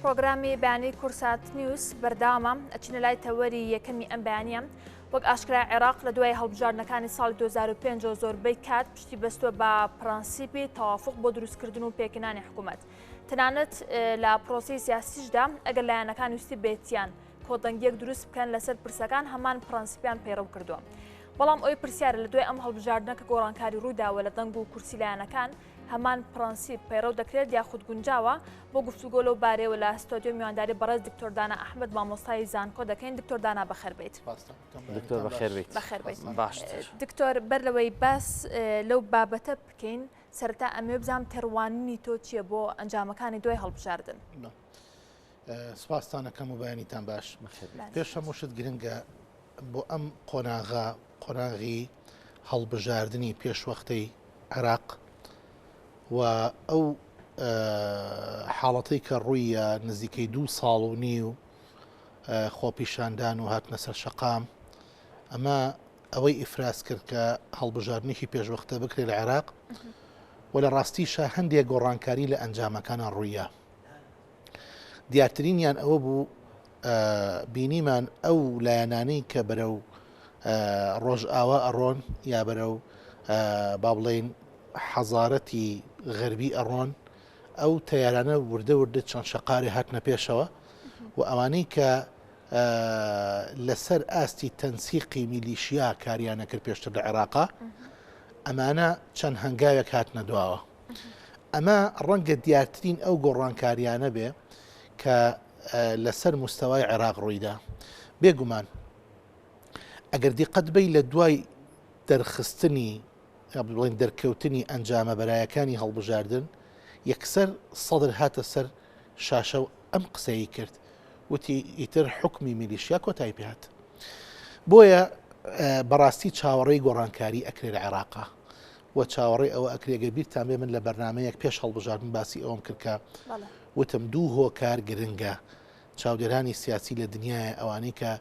پرۆگرامی بەیانی کوردسات نیوز بەردەوامە، ئەچینە لای تەوەری یەکەمی ئەم بەیانیە. وەک ئاشکرای عێراق لە دوای هەڵبژاردنەکانی ساڵی 2005 ەوە زۆربەی کات پشتی بەستووە بە پرەنسیپی تەوافوق بۆ دروستکردن و پێکهێنانی حکوومەت. تەنانەت لە پرۆسەی سیاسیشدا ئەگەر لایەنەکان ویستی بێتیان کۆدەنگیەک دروست بکەن لەسەر پرسەکان هەمان پرەنسیپیان پەیڕەو کردووە. بەڵام ئەوی پرسیارە لە دوای ئەم هەڵبژاردنە کە گۆڕانکاری ڕوویداوە لە دەنگ و کورسی لایەنەکان هەمان پرەنسیپ پەیڕەو دەکرێت یاخود گونجاوە؟ بۆ گفتوگۆ لەو بارەیەوە لە ستۆدیۆ میوانداری بەڕێز دکتۆر دانا ئەحمەد مامۆستای زانکۆ دەکەین. دکتۆر دانا بەخێر بێیت. دکتۆر بەخێر بێیت. بەخێر بێیت. باشتر. دکتۆر بەر لەوەی باس لەو بابەتە بکەین سەرەتا ئەمەوێ بزانم تێڕوانینی تۆ چییە بۆ ئەنجامەکانی دوای هەڵبژاردن؟ سپاستان ئەکەم و بەیانیتان باش. پێش هەموو شت گرنگە بۆ ئەم قۆناغە قۆناغی هەڵبژاردنی پێشوەختەی عێراق و ئەو حاڵەتەی کە ڕوویە نزیکەی دوو ساڵ و نیو خۆپیشاندان و هاتنە سەر شەقام ئەمە ئەوەی ئیفراز کرد کە هەڵبژاردنێکی پێشوەختە بکرێت لە عێراق و لە ڕاستیشا هەندێک گۆڕانکاری لە ئەنجامەکانە ڕوویە. دیارترینیان ئەوە بوو بینیمان ئەو لایەنانەی کە بەرەو ڕۆژئاوا ئەڕۆن یا بەرەو با بڵێین حەزارەتی غەربی ئەڕۆن ئەو تەیارانە وردە وردە چەند شەقارێ هاتنە پێشەوە و ئەوانەی کە لەسەر ئاستی تەنسیقی میلیشیا کاریانە کرد پێشتر لە عێراقا ئەمانە چەند هەنگاوێک هاتنە دواوە. ئەمە ڕەنگە دیارترین ئەو گۆڕانکاریانە بێ کە لەسەر مستەوای عێراق ڕوویدا. بێگومان ئەگەر دیقەت بەی لە دوای دەرخستنی بڵێن دەرکەوتنی ئەنجامە بەرایەکانی هەڵبژاردن یەکسەر سەدر هاتە سەر شاشە و ئەم قسەی کرد وتی ئیتر حکمی میلیشیا کۆتایی پێهات. بۆیە بەڕاستی چاوەڕێی گۆڕانکاری ئەکرێ لە عێراقا و چاوەڕێی ئەوە ئەکرێ گەر بیرتان بێ من لە بەرنامەیەک پێش هەڵبژاردن باسی ئەوەم کرد کە وتم دوو هۆکار گرنگە چاودێرانی سیاسی لە دنیاە ئەوانەی کە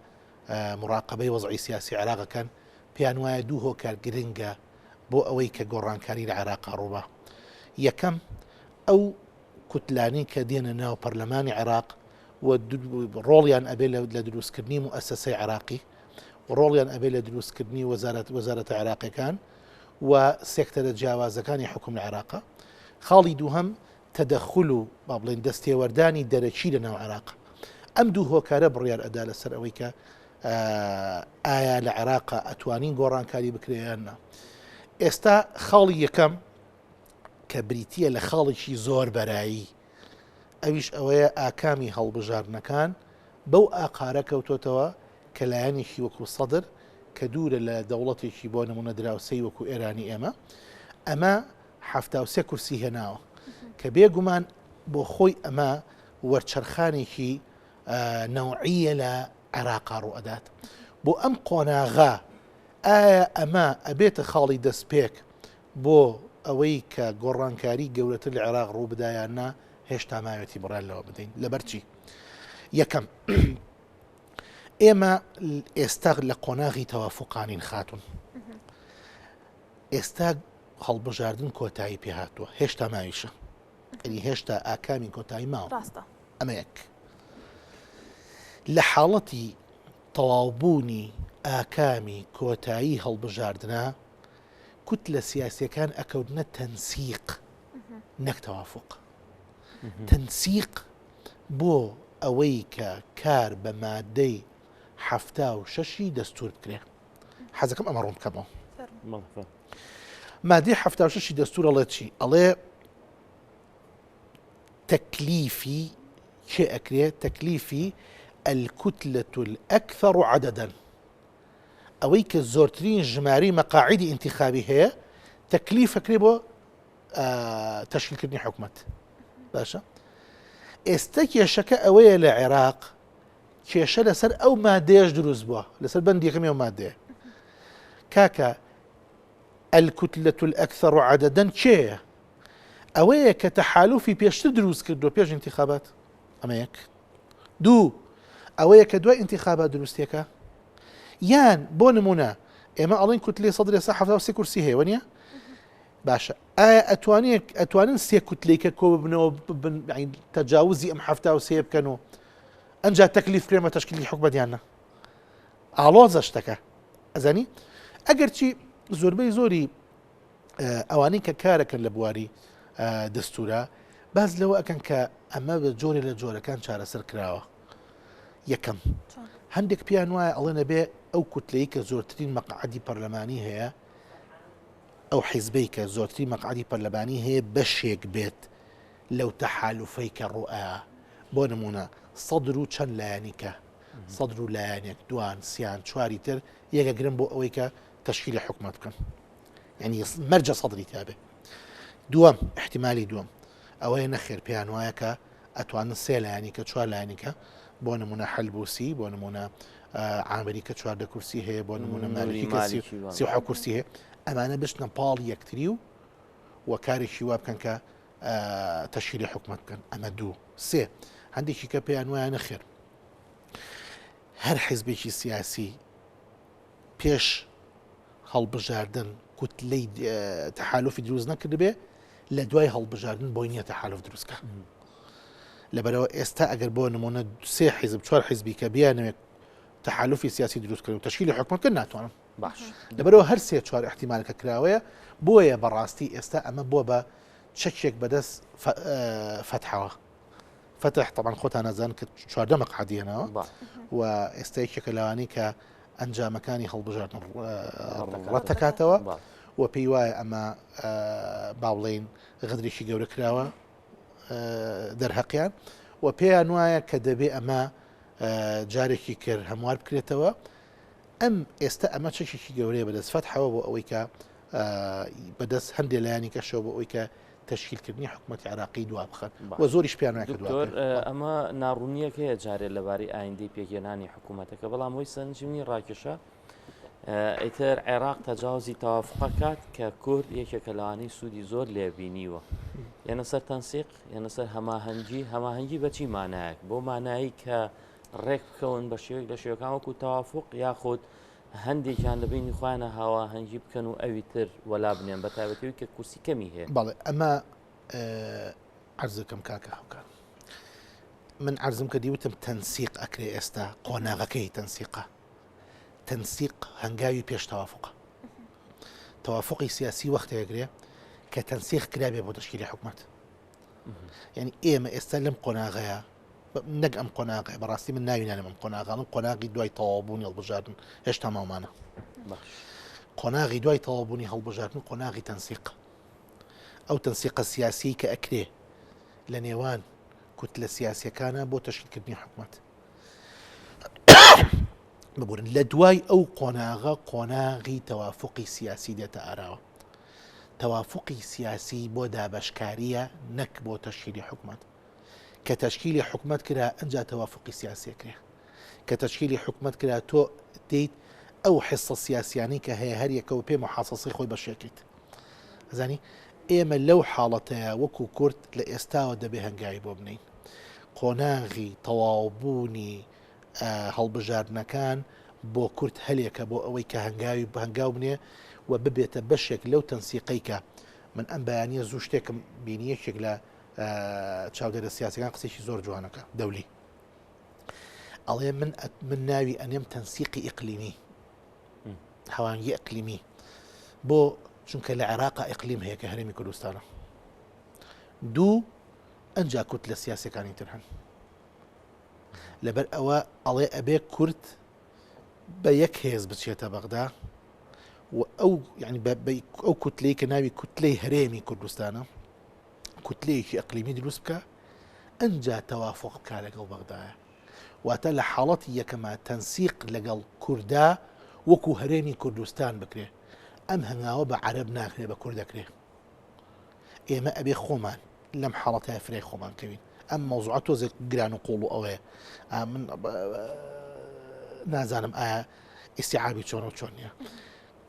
مراقبەی وەزعی سیاسی عێراقەکەن پێیان وایە دوو هۆکار گرنگە بۆ ئەوەی کە گۆڕانکاری لە عێراقا ڕووبا یەکەم ئەو کوتلانەی کە دێنە ناو پەرلەمانی عێراق و ڕۆڵیان ئەبێ لە دروستکردنی موئەسەسەی عێراقی و ڕۆڵیان ئەبێ لە دروستکردنی وەزارەت وەزارەتە عێراقیەکان و سێکتەرە جیاوازەکانی حکوم لە عێراقا. خاڵی دووهەم تەدەخول و با بڵێین دەستێوەردانی دەرەکی لە ناو عێراق. ئەم دوو هۆکارە بڕیار ئەدا لەسەر ئەوەی کە ئایا لە عێراقا ئەتوانین گۆڕانکاری بکرێ یان نا. ئێستا خاڵی یەکەم کە بریتییە لە خاڵێکی زۆر بەرایی، ئەویش ئەوەیە ئاکامی هەڵبژاردنەکان بەو ئاقارە کەوتۆتەوە کە لایەنێکی وەکو سەدر کە دوورە لە دەوڵەتێکی بۆ نمونە دراوسێی وەکو ئێرانی ئێمە ئەمە 73 کورسی هێناوە کە بێگومان بۆ خۆی ئەمە وەرچەرخانێکی نەوعیە لە عێراقا ڕوئەدات بۆ ئەم قۆناغە ئایا ئەمە ئەبێتە خاڵی دەستپێک بۆ ئەوەی کە گۆڕانکاری گەورەتر لە عێراق ڕوو بدا یان نا، هێشتا ماوێتی بڕیار لەوە بدەین. لەبەر چی؟ یەکەم، ئێمە ئێستا لە قۆناغی تەوافقانین خاتون. ئێستا هەڵبژاردن کۆتایی پێهاتووە، هێشتا ماویشە. ئەنی هێشتا ئاکامی کۆتایی ماوە. ڕاستە. ئەمە یەک. لە حاڵەتی تەواوبوونی ئاکامی کۆتایی هەڵبژاردنا، کوتلە سیاسیەکان ئەکەوتنە تەنسیق نەک تەوافق. تەنسیق بۆ ئەوەی کە کار بە مادەی 76ی دەستور بکرێ. حەزەکەم ئەمە ڕوون بکەمەوە. مادەی 76ی دەستور ئەڵێ چی؟ ئەڵێ تەکلیفی کێ ئەکرێ؟ تەکلیفی الکتلة الأکثر عددا ئەوەی کە زۆرترین ژمارەی مەقاعیدی ئینتیخابی هەیە تەکلیف ئەکرێ بۆ تەشکیلکردنی حکومەت باشە ئێستا کێشەکە ئەوەیە لە عێراق کێشە لەسەر ئەو مادەیەش دروست بووە لەسەر بەند یەکەمی ئەو مادەیە کاکە الکتلة الأکثر عددا کێیە ئەوەیە کە تەحالوفی پێشتر دروست کردو پێش انتخابات ئەمە یەک دوو ئەوەیە کە دوای ئینتیخابات دروستیەکە یان بۆ نمونە ئێمە ئەڵێن کوتلی سەدر ئێستا 73 کورسی هەیە وەنیە؟ باشە ئایا ئەتوانێت ئەتوانن سێ کوتلەیکە کۆ ببنەوە ببن تەجاوزی ئەم 73 بکەن و ئەنجا تەکلیف کرێمە تەشکیلی حکومەتیان نە ئاڵۆزە شتەکە ئەزانی ئەگەرچی زۆربەی زۆری ئەوانەی کە کارەکەن لە بواری دەستورە باز لەوە ئەکەن کە ئەمە بە جۆرێ لە جۆرەکان چارەسەر کراوە یەکەم هەندێک پیان وایە ئەڵێ نەبێ ئەو کوتلەی کە زۆرترین مەقعدی پەرلەمانی هەیە ئەو حیزبەی کە زۆرترین مەقعدی پەرلەمانی هەیە بەشێک بێت لەو تەحالفەی کە ڕوئە بۆ نمونە سەدر و چەند لایەنی کە سەدر و لایەنێک دوان سیان چواری تر یەکەگرن بۆ ئەوەی کە تەشکیلی حکومەت بکەن یعنی مەرجە سەدری تابێ دووەم احتیممالی دووەم ئەوەیە نەخێر پێیان وایە کە ئەتوانن سێ لایەنی کە چوار لایەنی کە بۆ نمونە حەلبوسی بۆ نمونە عامری کە چواردە کورسی هەیە بۆ نمونە مالکی کە سی کورسی هەیە ئەمانە بشتنە پاڵ یەکتری و و کارێکی وا بکەن کە تەشکیلی حکومەت بکەن ئەمە دوو سێ هەندێکی کە پێیان وایە نەخێر هەر حیزبێکی سیاسی پێش هەڵبژاردن کوتلەی تەحالفی دروست نەکردبێ لە دوای هەڵبژاردن بۆی نییە تەحالف دروستکە لەبەرەوە ئێستا ئەگەر بۆ نمونە سێ حیزب چوار حیزبی کە بیانەوێت تەحالفی سیاسی دروستکردن و تەشکیلی حکومەت بکەن ناتوانن باش لەبەرەوە هەر سێ چوار احتیمالەکە کراوەیە بۆیە بەڕاستی ئێستا ئەمە بۆ بە چەکێک بەدەست فەتحەوە فەتح تەبعەن خۆتان ئەزانن کە 14 مەقعەدی هێناوە و ئێستا یەکێکە لەوانەی کە ئەنجامەکانی هەڵبژاردن ڕەتەکاتەوە و پێی وایە ئەمە با بڵێین غەدرێکی گەورە کراوە دەرهەقیان و پێیان وایە کە دەبێ ئەمە جارێکی کرد هەموار بکرێتەوە ئەم ئێستا ئەمە چەکێکی گەورەیە بەدەست فەتحەوە بۆ ئەوەی کە بەدەست هەندێک لایەنی کەشەوە بۆ ئەوەی کە تەشکیلکردنی حکوومەتی عراقی دوا بخەن و زۆریش پێیان وایە کە دوا دکتۆر ئەمە ناڕوونیەک هەیە جارێ لەبارەی ئایندەی پێکهێنانی حکوومەتەکە بەڵام هۆی سەرنجی منی ڕاکێشا ئیتر عێراق تەجاوزی تەوافقە کات کە کورد یەکێکە لەوانەی سوودی زۆر لێ بینیوە یەنە سەر تەنسیق یەنە سەر هەماهەنگی هەماهەنگی بەچی مانایەک بۆ مانایی کە ڕێک بکەون بە شێوەیەک لە شێوەکان وەکو تەوافق یاخود هەندێکیان لە بینی خۆیانە هاواهەنگی بکەن و ئەوی تر وەلا بنێن بە تایبەتەوەی کە کورسی کەمی هەیە. بەڵێ ئەمە عەرزەکەم کاکە هاوکار من عەرزم کردی وتم تەنسیق ئەکرێ ئێستا قۆناغەکەی تەنسیقە تەنسیق هەنگاوی پێش تەوافقە تەوافقی سیاسی وەختێگرێ کە تەنسیق کرابێ بۆ تەشکیلی حکومەت یعنی ئێمە ئێستا لەم قۆناغەیە نەک ئەم قۆناغەیە بەڕاستی من ناوی نانم ئەم قۆناغە ئەڵێم قۆناغی دوای تەواوبوونی هەڵبژاردن هێشتا ماومانە قۆناغی دوای تەواوبوونی هەڵبژاردن قۆناغی تەنسیق ئەو تەنسیقە سیاسی کە ئەکرێ لە نێوان کوتلە سیاسیەکانە بۆ تەشکیلکردنی حکومەت ببورن لە دوای ئەو قۆناغە قۆناغی تەوافقی سیاسی دێتە ئاراوە تەوافقی سیاسی بۆ دابەشکاریە نەک بۆ تەشکیلی حکومەت کە تەشکیلی حکومەت کرا ئەنجا تەوافقی سیاسی ئەکرێ کە تەشکیلی حکومەت کرا تۆ دێیت ئەو حصە سیاسیانەی کە هەیە هەر یەکەوە پێ محاسەسەی خۆی بەشێکیت ئەزانی ئێمە لەو حاڵەتەیە وەکو کورد لە ئێستاوە دەبێ هەنگاوی بۆ بنین قۆناغی تەواوبوونی هەڵبژاردنەکان بۆ کورد هەلێکە بۆ ئەوەی کە هەنگاوی هەنگاو بنێ و ببێتە بەشێک لەو تەنسیقەی کە من ئەم بەیانە زوو شتێکم بینی یەکێک لە چاودێرە سیاسەکان قسێکی زۆر جوانەکە دەولی ئەڵێ من من ناوی ئەنێم تەنسیقی ئیقلیمی هەوانگی ئەقلیمی بۆ چونکە لە عێراق ئەقلیم هەیە کە هەرێمی کوردستانە دوو ئەنجا کورد لە سیاسەکانی تر هەن لەبەر ئەوە ئەڵێ ئەبێ کورد بە یەک هێز بچێتە بەغدا و ئەو یعنی ئەو کوتلەی کە ناوی کوتلەی هەرێمی کوردستانە کوتلەیەکی ئەقلیمی دروست بکا ئەنجا تەوافوق بکا لەگەڵ بەغدایە واتە لە حاڵەتی یەکەما تەنسیق لەگەڵ کوردا وەکو هەرێمی کوردستان بکرێ ئەم هەنگاوە بە عەرەب ناکرێ بە کورد دەکرێ ئێمە ئەبێ خۆمان لەم حاڵەتای فرای خۆمان کەوین ئەم مەوزوعە تۆزێک گران و قوڵ و ئەوەیە من نازانم ئایا ئیسیعابی چۆن و چۆن نییە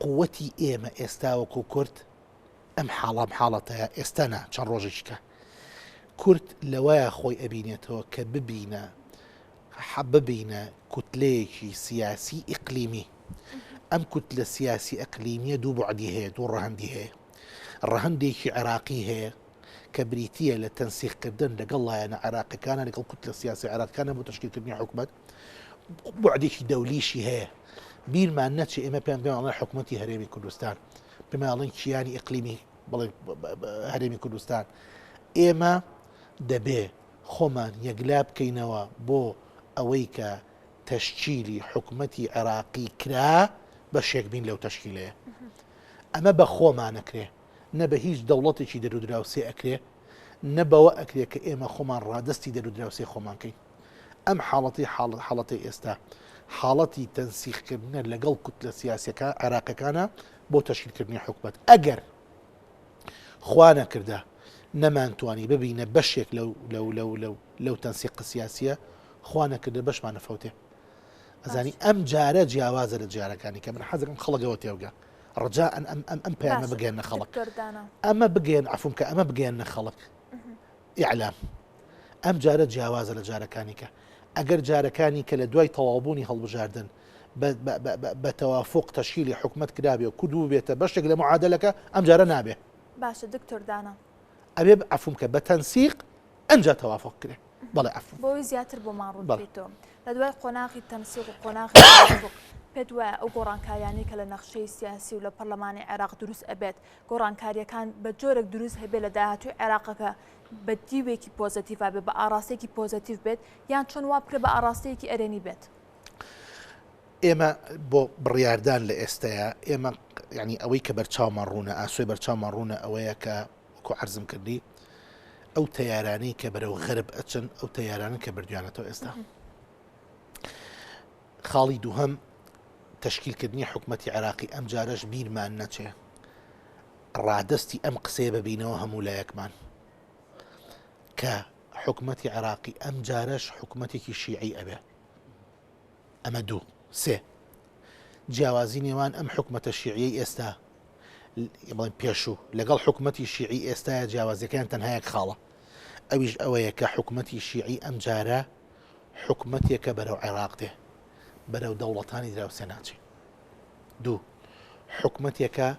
قوتی ئێمە ئێستا وەکو کورد ئەم حاڵەم حاڵەتەیە ئێستا نا چەند ڕۆژێکی کە کورد لەوەیە خۆی ئەبینێتەوە کە ببینە ببینە کوتلەیەکی سیاسی ئیقلیمی ئەم کوتلە سیاسی ئەقلیمیە دوو بعدی هەیە دوو ڕەهەندی هەیە. ڕەهەندێکی عێراقی هەیە کە بریتییە لە تەنسیقکردن لەگەڵ لایەنە عێراقیەکانە، لەگەڵ کوتلە سیاسیە عێراقیەکانە بۆ تەشکیلکردنی حکومەت. بوعدێکی دەولیشی هەیە. بیرمان نەچێ ئێمە پێیان پێمان ئەڵێن حکومەتی هەرێمی کوردستان، پێمان ئەڵێن کیانی ئیقلیمی بڵێ هەرێمی کوردستان. ئێمە دەبێ خۆمان یەکلا بکەینەوە بۆ ئەوەی کە تەشکیلی حکومەتی عێراقی کرا بەشێک بین لەو تەشکیلەیە. ئەمە بە خۆمان ئەکرێ، نە بە هیچ دەوڵەتێکی دەرودراوسێ ئەکرێ، نە بەوە ئەکرێ کە ئێمە خۆمان ڕادەستی دەرودراوسێ خۆمان کەین. ئەم حاڵەتەی حاڵەتەی ئێستا حاڵەتی تەنسیقکردنە لەگەڵ کوتلە سیاسیەکە عێراقیەکانە بۆ تەشکیلکردنی حکومەت. ئەگەر خوا نەکردە نەمانتوانی ببینە بەشێک لەو لەو لەو لەو لەو تەنسیقە سیاسیە، خوا نەکردە بەشمان ئەفەوتێ. ئەزانی ئەم جارە جیاوازە لە جارەکانی کە من حەزەکەم خەڵک ئەوە تێبگا. ڕجاء ئەم ئەم ئەم پەیامە بگەیەنە خەڵک. ئەمە بگەیەن عەفوم کە ئەمە بگەیەنە خەڵک. ئیعلام ئەم جارە جیاوازە لە جارەکانی کە. ئەگەر جارەکانی کە لە دوای تەواوبوونی هەڵبژاردن بە تەوافوق تەشکیلی حکومەت کرابێ و کورد بووبێتە بەشێک لە معادەلەکە ئەم جارە نابێ. باشە دکتۆر دانا. ئەبێ عەفوم کە بە تەنسیق ئەنجا تەوافوق کرێ. بەڵێ عەفوم. بۆ ئەوەی زیاتر بۆمان ڕوون بکەیتەوە لە دوای قۆناغی تەنسیق و قۆناغی تەوافوق پێت وایە ئەو گۆڕانکاریانەی کە لە نەخشەی سیاسی و لە پەرلەمانی عێراق دروست ئەبێت گۆڕانکارییەکان بە جۆرێک دروست هەبێت لە داهاتووی عێراقەکە بە دیوێکی پۆزەتیڤا بێت، بە ئاڕاستەیەکی پۆزەتیڤ بێت، یان چۆن وا بکرێت بە ئاڕاستەیەکی ئەرێنی بێت؟ ئێمە بۆ بڕیاردان لە ئێستەیە ئێمە یعنی ئەوەی کە بەرچاومان ڕوونە ئاسۆی بەرچاومان ڕوونە ئەوەیە کە وەکو عەرزم کردی ئەو تەیارانەی کە بەرەو غەرب ئەچن ئەو تەیارانە کە بردویانەتەوە ئێستا خاڵی دووهەم تەشکیلکردنی حکومەتی عێراقی ئەمجارەش بیرمان نەچێ ڕادەستی ئەم قسەیە ببینەوە هەموو لایەکمان کە حکومەتی عێراقی ئەمجارەش حکومەتێکی شیعی ئەبێ ئەمە دوو سێ جیاوازی نێوان ئەم حکومەتە شیعیەی ئێستا بڵێن پێشوو لەگەڵ حکومەتی شیعی ئێستاە جیاوازیەکان تەنها یەک خاڵە ئەویش ئەوەیە کە حکومەتی شیعی ئەمجارە حکومەتێکە بەرەو عێراق دێ، بەرەو دەوڵەتانی دراوسێ ناچێ. دوو، حکومەتێکە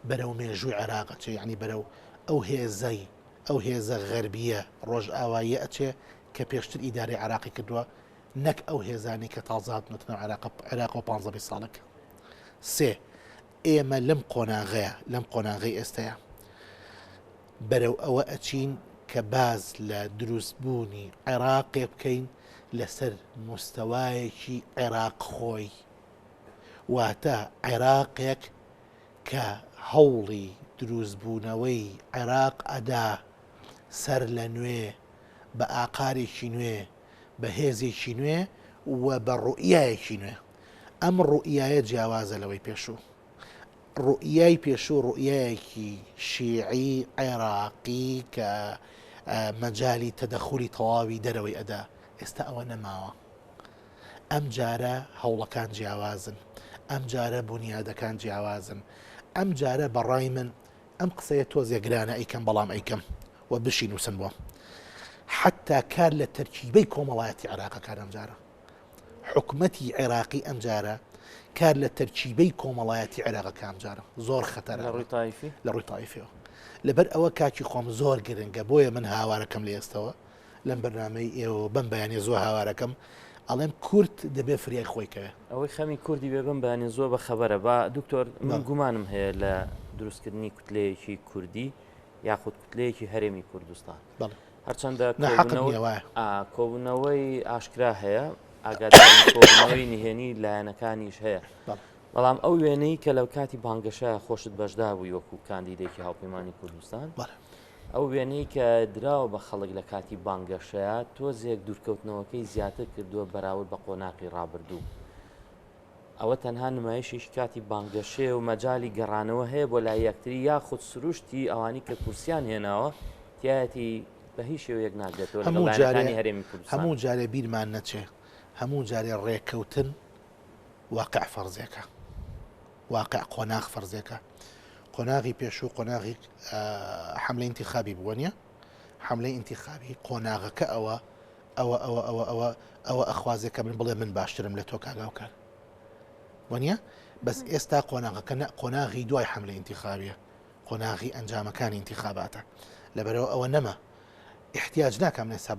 بەرەو مێژووی عێراق ئەچێ، یەعنی بەرەو ئەو هێزەی، ئەو هێزە غەربییە، ڕۆژئاواییە ئەچێ کە پێشتر ئیدارەی عێراقی کردووە، نەک ئەو هێزانەی کە تازە هاتوونەتە ناو عێراق، عێراقەوە پانزە بیست ساڵێکە. سێ، ئێمە لەم قۆناغەیە، لەم قۆناغەی ئێستەیە، بەرەو ئەوە ئەچین کە باس لە دروستبوونی عێراقێ بکەین لەسەر موستەوایەکی عێراق خۆی، واتە عێراقێک کە هەوڵی دروستبوونەوەی عێراق ئەدا سەر لە نوێ، بە ئاقارێکی نوێ، بە هێزێکی نوێ و بە ڕوئیایەکی نوێ. ئەم ڕوئیایە جیاوازە لەوەی پێشوو. ڕوئیای پێشوو ڕوئیایەکی شیعی عێراقی کە مەجالی تەدەخولی تەواوی دەرەوەی ئەدا، ئێستا ئەوە نەماوە. ئەم جارە هەوڵەکان جیاوازن، ئەم جارە بونیادەکان جیاوازن، ئەم جارە بەڕای من ئەم قسەیە تۆزێ گرانە ئەیکەم بەڵام ئەیکەم و بشینوسن بۆم حەتا کار لە تەرکیبەی کۆمەڵایەتی عێراقەکان ئەم جارە. حکومەتی عێراقی ئەمجارە کار لە تەرکیبەی کۆمەڵایەتی عێراقەکە ئەمجارە زۆر خەتەرە لە ڕووی تایفی لە ڕووی تایفیەوە لەبەر ئەوە کاکی خۆم زۆر گرنگە بۆیە من هاوارەکەم لە ئێستەوە لەم بەرنامەی ئێوە بەم بەیانە زۆر هاوارەکەم ئەڵێم کورد دەبێ فریای خۆی کەوێ ئەوەی خەمی کوردی بێ بەم بەیانە زۆر بە خەبەرە با دکتۆر من گومانم هەیە لە دروستکردنی کوتلەیەکی کوردی یاخود کوتلەیەکی هەرێمی کوردستان هەرچەندە کۆبوونەوەی ئاشکرا هەیە ئاگاداری کۆبوونەوەی نهێنی لایەنەکانیش هەیە بەڵام ئەو وێنەی کە لە کاتی بانگەشە خۆشت بەشدار بووی وەکو کاندیدێکی هاوپەیمانی کوردستان ئەو وێنەی کە دراوە بە خەڵک لە کاتی بانگەشەیە تۆزێک دوورکەوتنەوەکەی زیاتر کردووە بەراورد بە قۆناقی ڕابردوو. ئەوە تەنها نمایشێکی کاتی بانگەشەیە و مەجالی گەڕانەوە هەیە بۆ لای یەکتری یاخود سروشتی ئەوانی کە کورسیان هێناوە تیایەتی بە هیچ شێوەیەک ناگرێتەوە لەگەڵ هەموو جارێ لایەنەکانی هەرێمی کوردستان. هەموو جارێ بیرمان نەچێ هەموو جارێ ڕێکەوتن واقع فەرزێکە واقع قۆناغ فەرزێکە قۆناغی پێشوو قۆناغی حملەی انتخابی بووە نیە حملەی انتخابی قۆناغەکە ئەوە ئەوە ئەوە ئەوە ئەوە ئەوە ئەخوازێ کە من بڵێ من باشترم لە تۆ کاک هاوکار وەنیە بەس ئێستا قۆناغەکە نە قۆناغی دوای حملە ئینتیخابیە. قۆناغی ئەنجامەکانی ئینتیخاباتە لەبەرەوە ئەوە نەما ئیحتیاج ناکەم ئێستا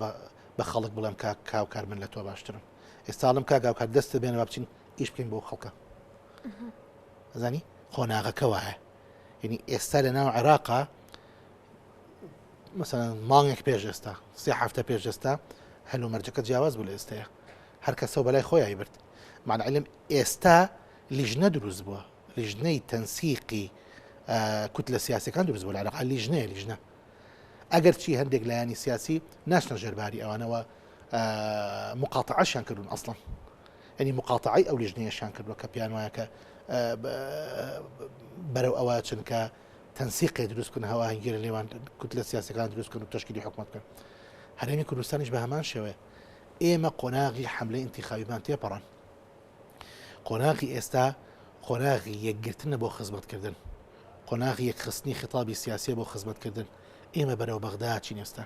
بە خەڵک بڵێم کاک هاوکار من لە تۆ باشترم ئێستا ئەڵێم کاک هاوکار دەستت بێنە با بچین ئیش بکەین بۆ خەڵکە ئەزانی قۆناغەکە وایە یعنی ئێستا لە ناو عێراقا مثلا مانگێک پێش ئێستا سێ هەفتە پێش ئێستا هەلومەرجەکە جیاواز بوو لە ئێستەیە هەر کەسەوە بەلای خۆیانی برد معنی ئێستا لیژنە دروست بووە لیژنەی تەنسیقی کوتلە سیاسەکان دروست بوو لە عێراق لیژنەیە لیژنە ئەگەرچی هەندێک لایەنی سیاسی ناچنە ژێرباری ئەوانەوە مقاتعەشیان کردوون ئەسڵەن ینی مقاتعی ئەو لیژنەیەشیان کردووە کە پێیان وایە کە بەرەو ئەوە چن کە تەنسیقێ دروست بکەن هەواهەنگی لە نێوان کوتلە سیاسەکان دروست بکەن و تەشکیلی حکومەت بکەن هەرێمی کوردستانیش بە هەمان شێوەیە ئێمە قۆناغی حملەی انتخابیمان تێپەڕان قۆناغی ئێستا قۆناغی یەکگرتنە بۆ خزمەتکردن، قۆناغی یەکخستنی خیتابی سیاسیە بۆ خزمەتکردن، ئێمە بەرەو بەغدا ئەچین ئێستا،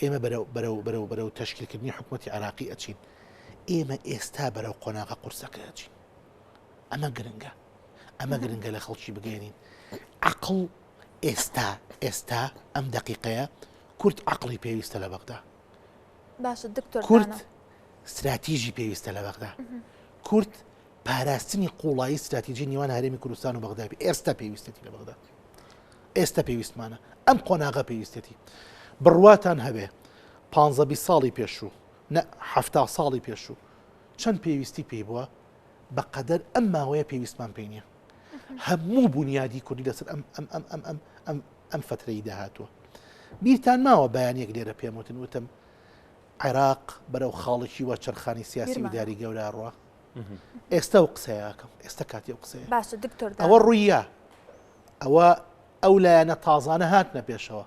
ئێمە بەرەو بەرەو بەرەو بەرەو تەشکیلکردنی حکومەتی عێراقی ئەچین، ئێمە ئێستا بەرەو قۆناغە قورسەکە ئەچین. ئەمە گرنگە، ئەمە گرنگە لە خەڵکی بگەێنین. عەقڵ ئێستا ئێستا ئەم دەقیقەیە کورد عەقڵی پێویستە لە بەغدا. باشە دکتۆر کورد ستراتیژی پێویستە لە بەغدا. کورد پاراستنی قوڵایی ستراتیژی نێوان هەرێمی کوردستان و بەغدا ئێستا پێویستێتی لە بەغدا. ئێستا پێویستمانە ئەم قۆناغە پێویستێتی. بڕواتان هەبێ پ ساڵی پێشوو نە ه ساڵی پێشوو چەند پێویستی پێی بووە بەقەدەر ئەم ماوەیە پێویستمان پێی نییە. هەموو بنیادی کوردی لەسەر ئەم ئەم ئەم ئەم ئەم ئەم ئەم فترەی داهاتووە. بیرتان ماوە بەیانێک لێرە پێم وتن وتم عێراق بەرەو خاڵێکی وەرچەرخانی سیاسی و ئیداری گەورە ئەڕوا ئێستا و قسەیەکەم ئێستا کاتی ئەو قسەیە باشە دکتۆر ئەوە ڕوویە ئەوە ئەو لایەنە تازانە هاتنە پێشەوە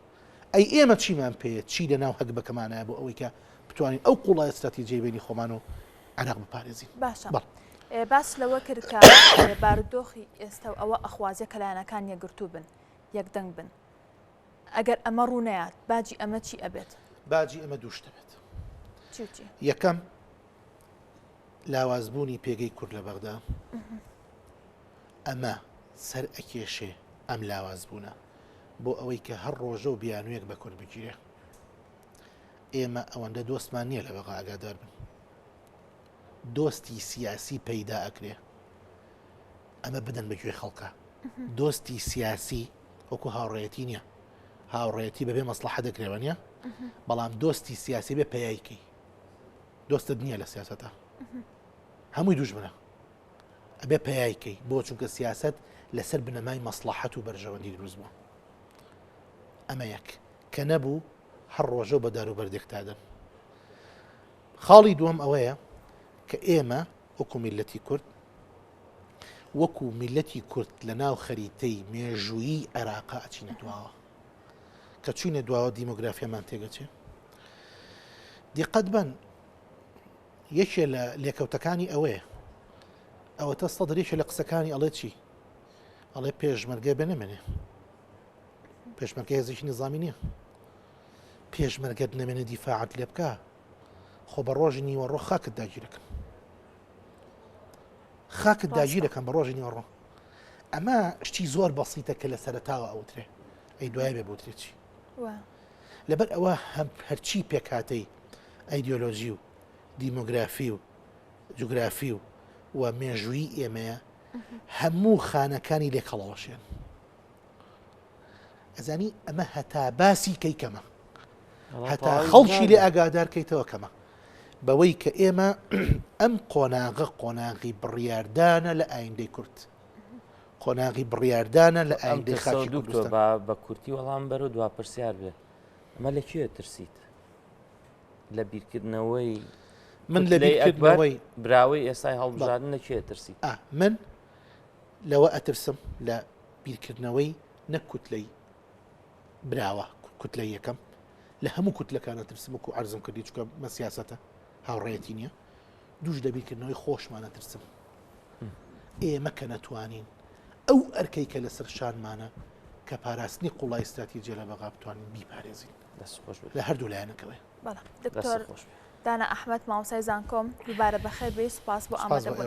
ئەی ئێمە چیمان پێ چی لە ناو هەگبەکەمانە بۆ ئەوەی کە بتوانین ئەو قوڵای استراتیجی بینی خۆمان و عێراق بپارێزین باشە باس لەوە کرد کە بارودۆخی ئێستا و ئەوە ئەخوازیە کە لایەنەکان یەکگرتوو بن یەکدەنگ بن ئەگەر ئەمە ڕوو نەیات باجی ئەمە چی ئەبێت؟ باجی ئەمە دوو شت ئەبێت. چی و چی؟ یەکەم لاوازبوونی پێگەی کورد لە بەغدا ئەمە سەر ئەکێشێ ئەم لاوازبوونە بۆ ئەوەی کە هەر ڕۆژە و بیانوویەک بە کورد بگیرێ ئێمە ئەوەندە دۆستمان نییە لە بەغا ئاگادار بن دۆستی سیاسی پەیدا ئەکرێ ئەمە بدەن بە گوێی خەڵکە دۆستی سیاسی وەکو هاوڕێیەتی نییە هاوڕێیەتی بەبێ مەسلحە دەکرێوە نیە بەڵام دۆستی سیاسی بێ پیایکەی دۆستت نییە لە سیاستە هەمووی دوژمنە ئەبێ پیایکەی بۆ چونکە سیاست لەسەر بنەمای مەسلحەت و بەرژەوەندی دروست بووە ئەمە یەک کە نەبوو هەر ڕۆژە و بە دار و بەردێک تادەن خاڵی دووەم ئەوەیە کە ئێمە وەکو میلەتی کورد وەکو میللەتی کورد لە ناو خەریتەی مێژوویی عێراقا ئەچینە دواوە. کە چوینە دواوە دیمۆگرافیامان تێگەچێ. دیقەت بەن یەکێ لە لێکەوتەکانی ئەوەیە ئەوەتە سەدر یەکێ لە قسەکانی ئەڵێ چی؟ ئەڵێ پێشمەرگە بێ نەمێنێ. پێشمەرگە هێزێکی نظامی نییە. پێشمەرگەت نەمێنێ دیفاعت لێ بکە خۆ بە ڕۆژی نیوەڕۆ خاکت داگیرەکەن. خاکت داگیر دەکەم بە ڕۆژی نیوەڕۆ ئەمە شتی زۆر بەسیتە کە لە سەرتاوە ئەوترێ ئەی دوای بێ بوترێ چی لەبەر ئەوە هەم هەرچی پێکهاتەی ئایدیۆلۆژی و دیمۆگرافی و جوگرافی و و مێژووی ئێمەیە هەموو خانەکانی لێک هەڵەوەشێن ئەزانی ئەمە هەتا باسی کەی کەمە هەتا خەڵکی لێ ئاگادار کەیتەوە کەمە بەوەی کە ئێمە ئەم قۆناغە قۆناغی بڕیاردانە لە ئایندەی کورد قۆناغی بڕیاردانە لە ئایندەی خاکی کوردستان بە کورتی وەڵام بەرە دوا پرسیار بێ ئەمە لە کوێ ترسیت لە بیرکردنەوەی من لە بیرکردنەوەی براوەی ئێستای هەڵبژاردن لە کوێ ترسیت من لەوە ئەترسم لە بیرکردنەوەی نەک کوتلەی براوە کوتلەی یەکەم لە هەموو کوتلەکان ئەترسم وەکو عەرزم کردی چونکە مە سیاسەتە هاوڕێیەتی نییە دووش لە بیرکردنەوەی خۆشمان ئەترسم ئێمە کە نەتوانین ئەو ئەرکەی کە لەسەر شانمانە کە پاراستنی قوڵای استراتیجیە لە بەغا بتوانین بیپارێزین لە هەردوو لایەنەکەوەی دکتۆر دانا ئەحمد مامۆستای زانکۆم دووبارە بەخێر بێی سوپاس بۆ ئامادەبوونت.